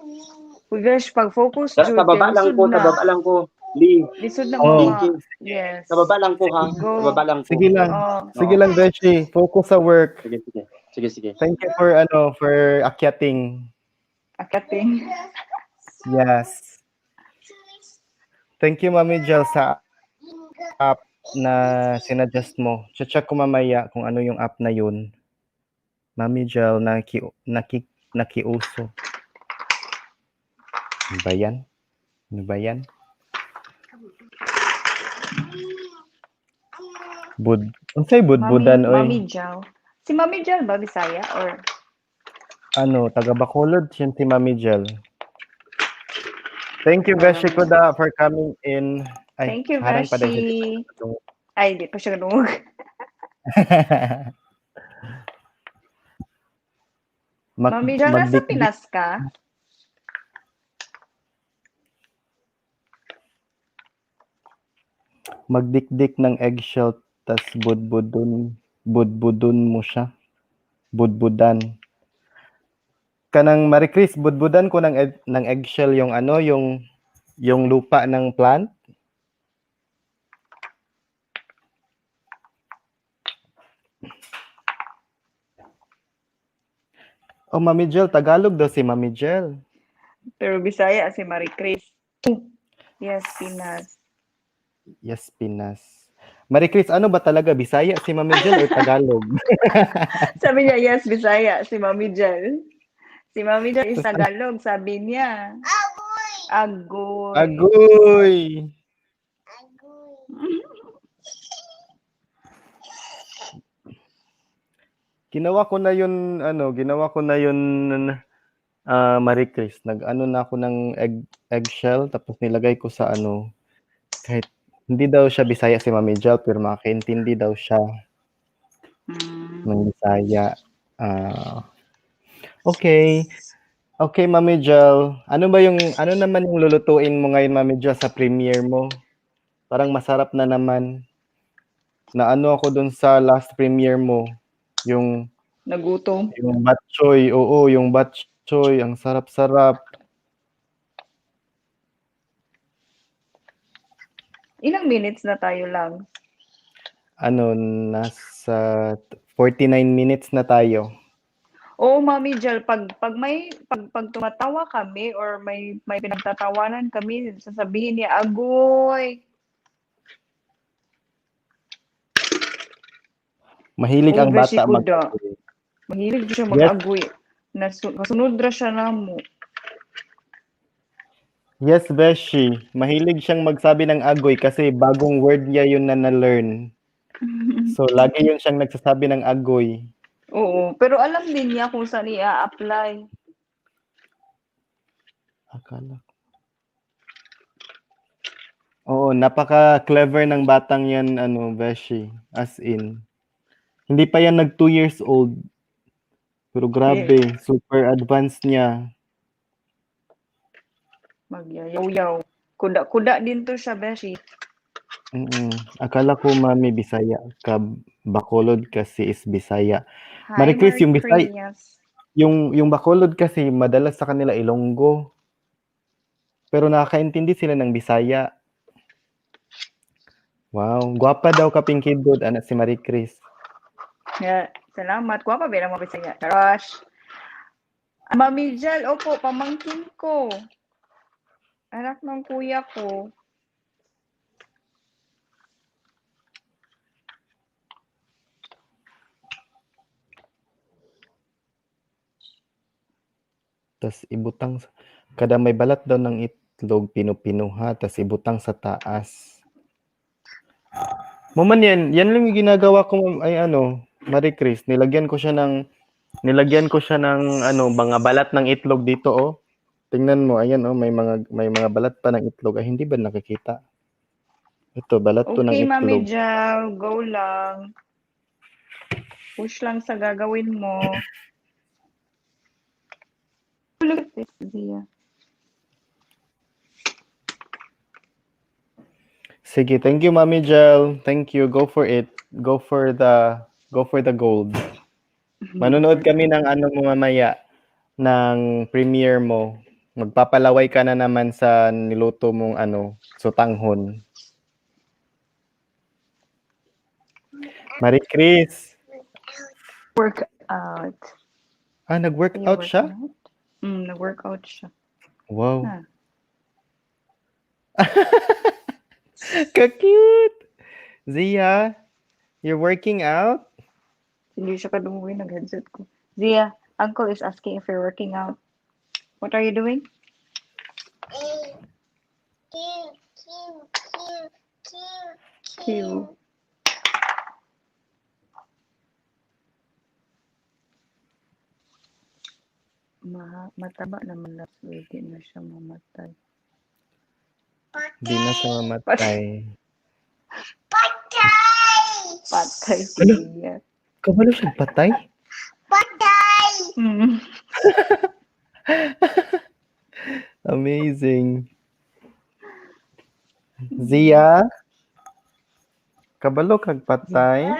Uy, Besh, pag-focus, Sa, Jude, sa baba kay lang lisod ko, sa na. baba lang ko. Lee, Lisod na Oh. mga. Pinky, Yes. sa baba lang ko ha. Go. Sa baba lang ko. Sige lang. Oh. Sige lang, Beshi. Focus sa work. Sige, sige. Sige, sige. Thank you for ano for akyating. Akating. Yes. Thank you, Mami Jel, sa app na sinuggest mo. Check ko mamaya kung ano yung app na yun. Mami Jel, nakiuso. Ano ba yan? Ano ba yan? Bud unsay budbudan Mami, oy? Mami Jal. Si Mami Jal ba, Bisaya? Or, Ano, taga Bacolod siya si Mami Jel. Thank you, Beshi Kuda, for coming in. Ay, thank you, harang pa din Beshi. siya. Ay, di pa siya ganung. Mami Jal, nasa Pinas ka? Magdikdik ng eggshell tas budbudon mo siya. Budbudan. Kanang Marie Chris, budbudan ko ng eggshell yung ano, yung lupa ng plant. Oh, Mami Jel, Tagalog daw si Mami Jel. Pero Bisaya si Marie Chris. Yes, Pinas. Yes, Pinas. Marie Chris, ano ba talaga? Bisaya si Mami Jel or Tagalog? Sabi niya, yes, Bisaya, si Mami Jel. Si Mami Jel is Tagalog, sabi niya. Agoy. Agoy! Ginawa ko na yun, ano, ginawa ko na yun, Marie Chris. Nag-ano na ako ng eggshell, tapos nilagay ko sa ano, kahit hindi daw siya Bisaya si Mami Jel, pero makakaintindi daw siya ng Bisaya. Okay. Okay, Mami Jel. Ano ba yung, ano naman yung lulutuin mo ngayon, Mami Jel, sa premiere mo? Parang masarap na naman. Na ano ako dun sa last premiere mo. Yung Nagutom. Yung batchoy, oo, yung batchoy, ang sarap-sarap. Ilang minutes na tayo lang? Ano, nasa 49 minutes na tayo. Oo, Mami Jel, pag tumatawa kami or may pinagtatawanan kami, sasabihin niya, agoy. Mahilig Oh, ang Beshi bata Kuda. mag-agoy. Mahilig siya mag-agoy. Kasunod ra siya namo. Yes, Beshi. Mahilig siyang magsabi ng agoy kasi bagong word niya yun na na-learn. So, lagi yun siyang nagsasabi ng agoy. Oo, pero alam din niya kung saan i-apply. Akala ko. Oo, napaka-clever ng batang yan, ano, Beshi. As in. Hindi pa yan nag 2 years old. Pero grabe, super advanced niya. Magyayaw-yaw. Kuda-kuda din to siya, Beshi. Akala ko, Mami, Bisaya ka. Bacolod kasi is Bisaya. Hi, Marie Chris, yung Marie Bisaya, Chris. yung Bacolod kasi madalas sa kanila Ilonggo. Pero nakakaintindi sila ng Bisaya. Wow, gwapa daw ka Pinky Dude, anak si Marie Chris. Yeah, salamat. Gwapa ba mga Bisaya? Rush. Mami Jel, opo, pamangkin ko. Anak ng kuya ko. Tas ibutang kada may balat daw ng itlog pinupinuha tas ibutang sa taas. Mo man yan, yan lang yung ginagawa ko ay ano, Marie Chris, nilagyan ko siya ng ano, mga balat ng itlog dito oh. Tingnan mo, ayan oh, may mga balat pa ng itlog. Ay, hindi ba nakikita? Ito, balat to ng Okay, Mami itlog. Jel, go lang. Push lang sa gagawin mo. Look at this, Zia. Sige, thank you, Mami Jel. Thank you. Go for it. Go for the gold. Manonood kami ng ano mo mamaya, ng premiere mo. Magpapalaway ka na naman sa niluto mong ano, sotanghon. Marie Chris. Work out. Ah, nag-workout Work siya? out? Nag-workout siya. Wow. Ah. Ka-cute! Zia, you're working out? Hindi siya kadungog, nag-headset ko. Zia, uncle is asking if you're working out. What are you doing? A Q Q Q Q. Q. Ma mataba naman last week, di na siya mamatay. Di na siya mamatay. Patay! Patay si Ano? Zia. Kabalo siya patay? Patay! Amazing. Zia? Kabalo kag patay?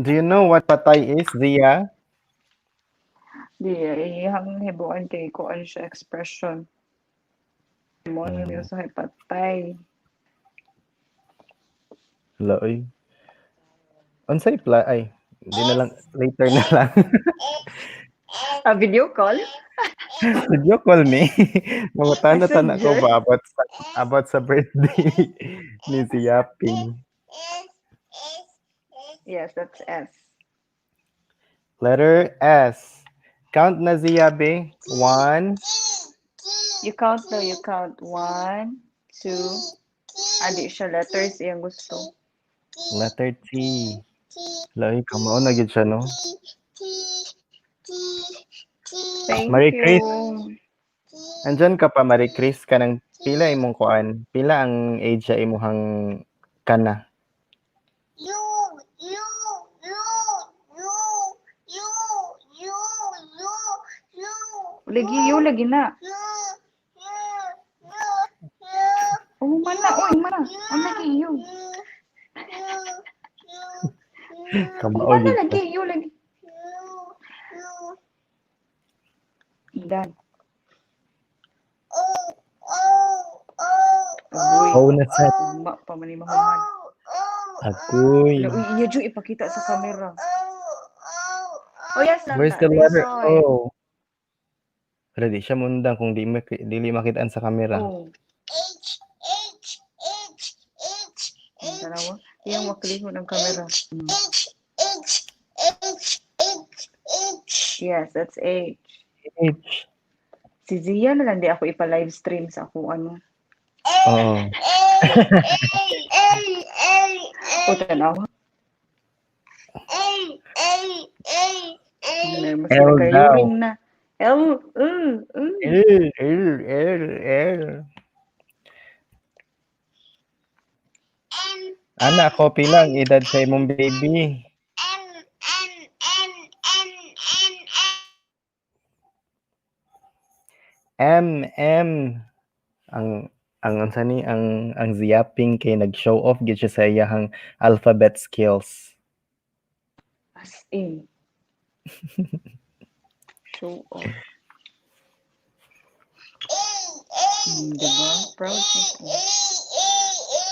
Do you know what patay is, Zia? Di, iyang hibuan kay kuan siya expression. Mo na niya sa patay. Hala, oy. Unsay pla ay, hindi na lang, later na lang. Ah, video call? Video call me. Mangutana tana ko Messenger. ba about sa birthday ni Zia Ping. S S S. Yes, that's S. Letter S. Count na, Zia, be. One. T T. You count daw, you count. One, two, adi siya letters iyang gusto. Letter T. T Lahi, kamao na gid siya, no? T T T T. Thank Marie you. Chris. Andyan ka pa, Marie Chris, kanang pila imong kuan, pila ang age sa imuhang kana? U U U U U U U U. Lagi, you lagi na. U U U U. Oh, mana, oy, mana. Oh, lagi, you. U U U U. Kamao Oh, mana gid lagi, siya. you lagi. U U. Done. O O O O. Agoy. Oh, na sad. Ugma pa man ni mahuman. O O. Agoy. Ala, uy, iya jud ipakita sa camera. O O. Oh, yes, Where's Lanta. the letter Soy. O? Pero di siya mundang kung di dili makitaan sa camera. Oh, H H H H ang H tanawa. Iyang maklihon ang camera. H H H H H. Yes, that's H. H. Si Zia na lang di ako ipa-live stream sa ako ano. Oo. A A A A O tanawa. A A A A. Mas L daw. nagkayuring na. L, U, U. L, L, L, L. M Ana, ako pila ang edad sa imong baby? M M M M M M, M. Ang unsa ni ang Ziaping kay nag-show off gid siya sa iyahang alphabet skills. As in. Show off. A A Diba? Proud siya. A A A A.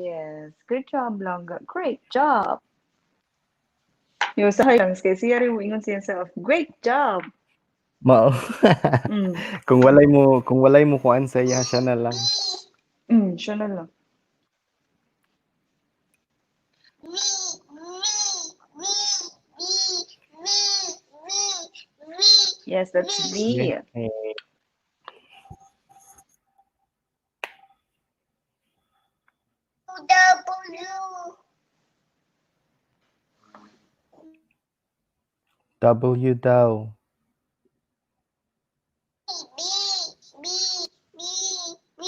Yes. Good job, Langga. Great job. Yung sa lang, kay siya rin moingon siya self. Great job. Mao. Kung walay mo kuan sa iya, siya na lang. Siya na lang. V V V V V V V. Yes, that's V. Eh, W. W daw. B B B B.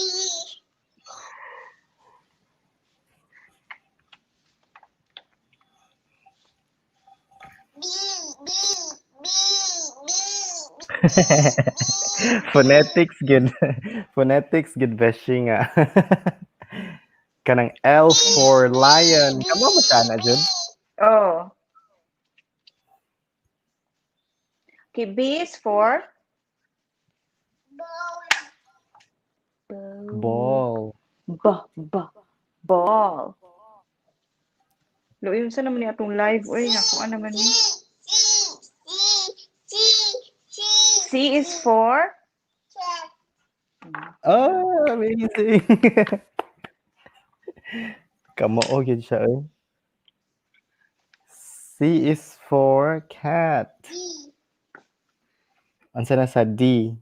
Phonetics gid. Phonetics gid beshi nga. Kanang L for lion. Kamo mo siya na jud? Oh. Okay, B is for Ball. B, B, ball. Lo, yun sa naman ni atong live. Uy, nakuha naman ni. C is for Oh, amazing. Kamo og gyud siya oy. C is for cat. Unsa na sa D?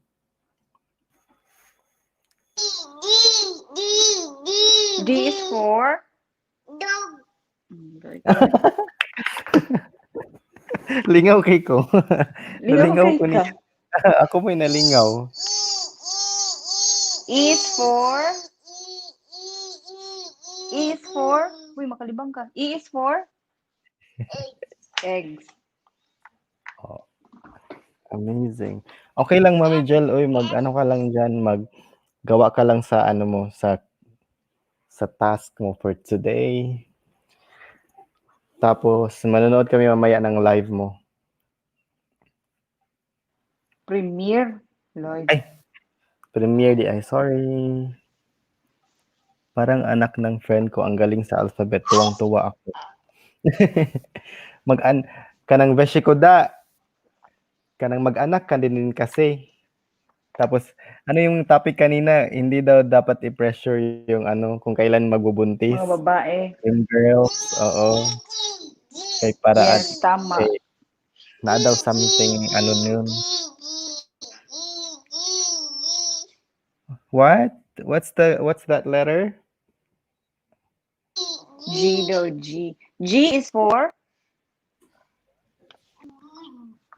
D is for Dog. Very good. Lingaw kay ko. Lingaw Nalingaw kay ko ni ka. Ako mo'y nalingaw. E is for E is for Uy, makalibang ka. E is for eggs. Oh, amazing. Okay lang, Mami Jel, oy, mag ano ka lang diyan, maggawa ka lang sa ano mo, sa task mo for today. Tapos manonood kami mamaya ng live mo. Premiere live. Ay, premiere di ay, sorry. Parang anak ng friend ko, ang galing sa alphabet, tuwang-tuwa ako. Mag-an kanang beshi ko da. Kanang mag-anak ka din kasi. Tapos ano yung topic kanina, hindi daw dapat i-pressure yung ano kung kailan magbubuntis. Mga babae. Yung girls, oo. Kay para Yes, tama. Kay, na daw something ano yun. What? What's that letter? G daw, G. G is for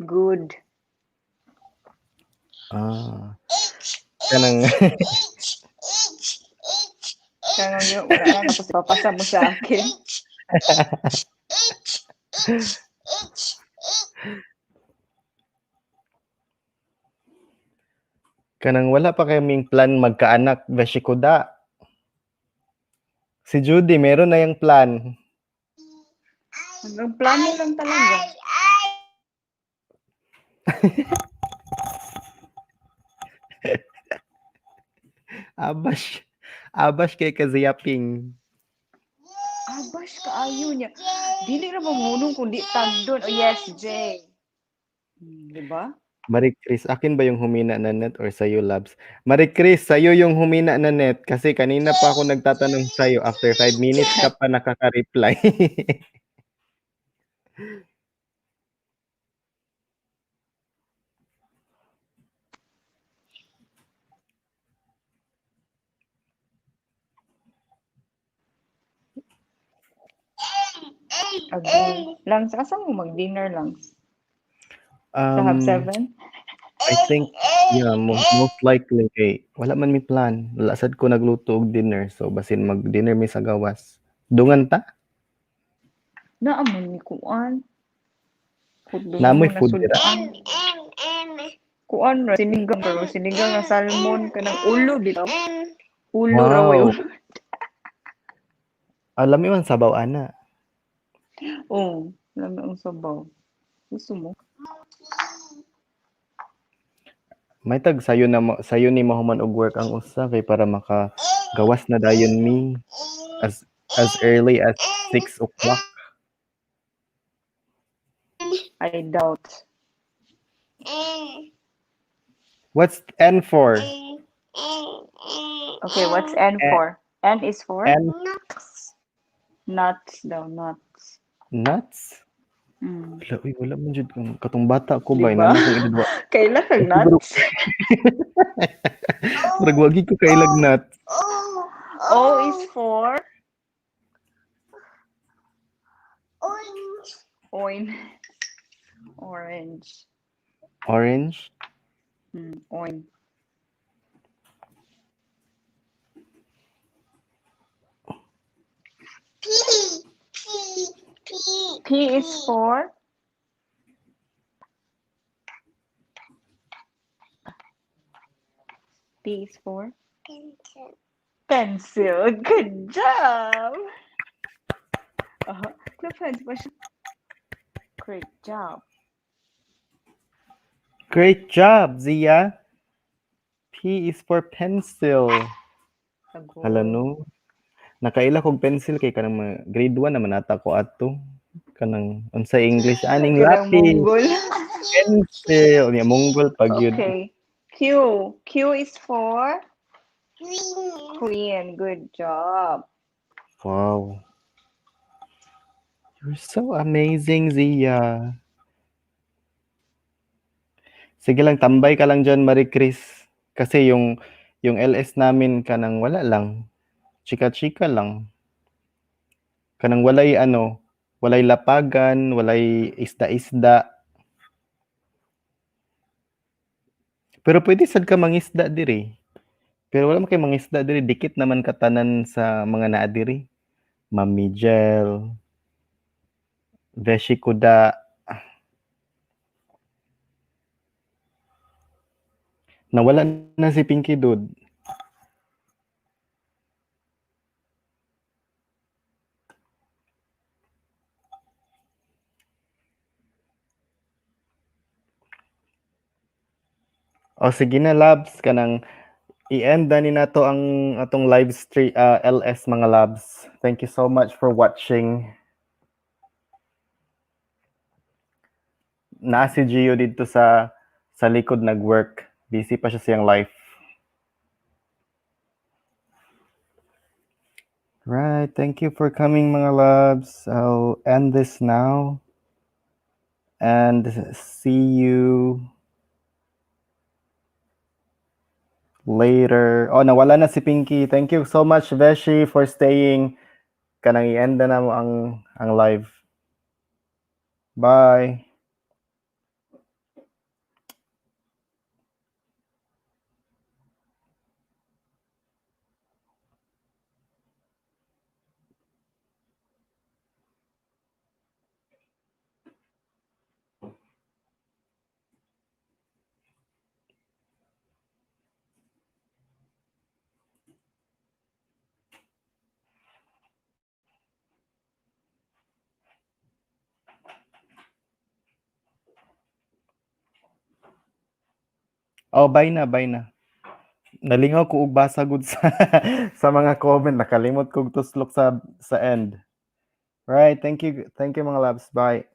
good. Ah. Kanang Kanang yun, wala na, tapos papasa mo sa akin. Kanang wala pa kaming plan magkaanak, beshi ko da. Si Judy, meron na yung plan. Ang plano lang talaga. Abash. Abash kay kaziyaping. Abash kaayo niya. Dili ra mo kung di tagdon. Oh yes, Jay. Diba? Marie Chris, akin ba yung humina na net or sa'yo, Labs? Marie Chris, sa'yo yung humina na net kasi kanina pa ako nagtatanong sa'yo. After 5 minutes ka pa nakaka-reply. Agree. Langs, asa mo mag-dinner, Langs? Sa Hub 7? I think, yeah, most likely kay wala man mi plan. Wala sad ko nagluto og dinner. So, basin mag-dinner mi sa gawas. Dungan ta? Naamon mi kuan. Naamoy food dira. M M M Kuan ra sinigang pero sinigang nga salmon kanang ulo dito. M Ulo ra way Wow. ulo. Alam mo man sabaw ana. Oh, lami ang sabaw. Gusto mo? May tag sayo na sayo ni mahuman og work ang usa kay para maka gawas na dayon mi as early as 6 o'clock. I doubt. N What's N for? N N N Okay, what's N for? N is for N Nuts. Nuts daw, nuts. Nuts? Mm. Wala, uy, wala man jud kung katong bata ko ba Diba? inana ko edad wa. Kaila kag nuts? Murag wagi ko kailag nuts. O O is for orange. oin. Orange. Orange? Oin. P P P P is for P is for Pencil. pencil. Good job. Clap hands pa siya. Great job. Great job, Zia. P is for pencil. Sagot. Hala no. Nakaila kog pencil kay kanang mga grade 1 naman ata ko ato. Kanang unsa English aning Kanang lapis, Mongol. Pencil. Nya Mongol pag yun. Okay. Q. Q is for Green. queen. Good job. Wow. You're so amazing, Zia. Sige lang, tambay ka lang dyan, Marie Chris. Kasi yung LS namin kanang wala lang. Chika-chika lang. Kanang walay ano, walay lapagan, walay isda-isda. Pero pwede sad ka mangisda diri. Pero wala man kay mangisda diri, dikit naman katanan sa mga naa diri. Mami Gel, Veshi Kuda. Nawala na si Pinky Dude. O sige na labs, kanang i-end na ni nato ang atong live stream, LS mga labs. Thank you so much for watching. Naa si Gio dito sa likod nag-work. Busy pa siya siyang life. Right, thank you for coming mga loves. I'll end this now and see you later. Oh, nawala na si Pinky. Thank you so much, Veshi, for staying. Kanang i-end na namo ang live. Bye. Oh, bye na, bye na. Nalingaw ko og basa gud sa mga comment, nakalimot kog tuslok sa end. Right, thank you mga loves. Bye.